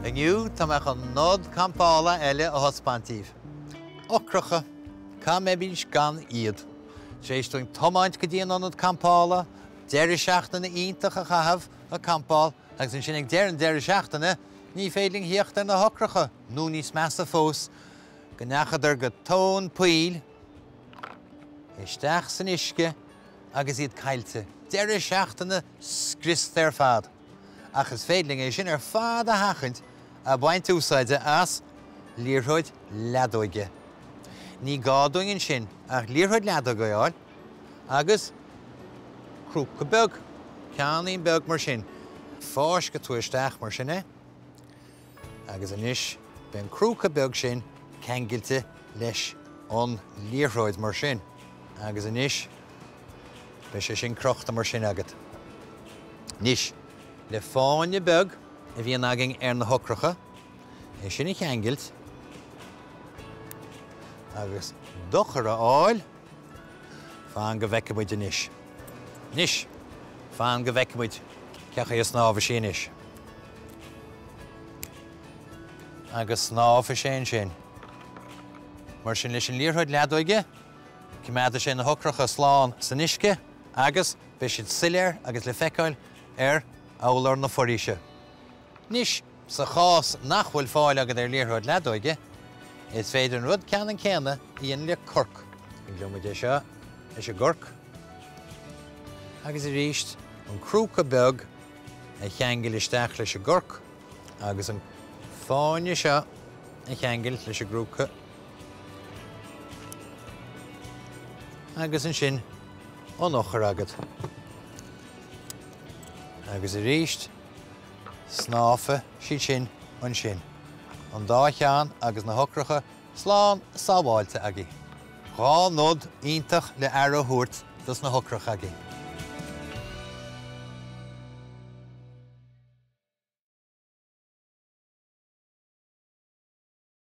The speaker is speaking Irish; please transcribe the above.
Inniu tá mé chun nod campála eile a thaispeáint daoibh. Eochracha, cá mbeimís gan iad? Tar éis dúinn tiomáint go dtí an ionad campála, deireadh seachtaine iontach a chaitheamh ag campáil agus ansin ag deireadh an deireadh seachtaine ní féidir linn theacht ar na heochracha, nó níos measa fós, go ndeachadar go tóin poill isteach san uisce agus iad caillte. Deireadh seachtaine scriosta ar fad. Ach is féidir linn é sin ar fad a sheachaint ag baint úsáide as liathróid leadóige. Ní gá dúinn ansin ach liathróid leadóige a fháil agus crúca beag, ceainnín beag mar sin. Fáiscfidh tú isteach mar sin é agus anois beidh an crúca beag sin ceangailte leis an liathróid mar sin agus anois Beidh sé sin crochta mar sin agat. Anois, le fáinne beag a bhíonn againn ar na heochracha, é sin a cheangailt agus d'eochair a fháil, fan go bhfeicfidh muid anois. Anois, fan go bhfeicfidh muid cén chaoi a snámhfaidh sí anois. Agus snámhfaidh sé ansin. Mar sin, leis an liathróid leadóige, Coimeádfaidh sé na heochracha slán san uisce agus beidh siad soiléir agus le feiceáil ar urlár na foraoise. Anois, sa chás nach bhfuil fáil agat ar liathróid leadóige, is féidir an rud ceannann céanna a dhéanamh le corc. Ceanglóidh muid é seo leis an gcorc agus arís an crúca beag a cheangal isteach leis an gcorc agus an fáinne seo a cheangal leis an gcrúca. Agus ansin an eochair agat. Agus arís, snámhfaidh siad sin ansin. An dá cheann agus na heochracha slán sábháilte agaibh. 2 nod iontach le aire a thabhairt dos na heochracha agaibh.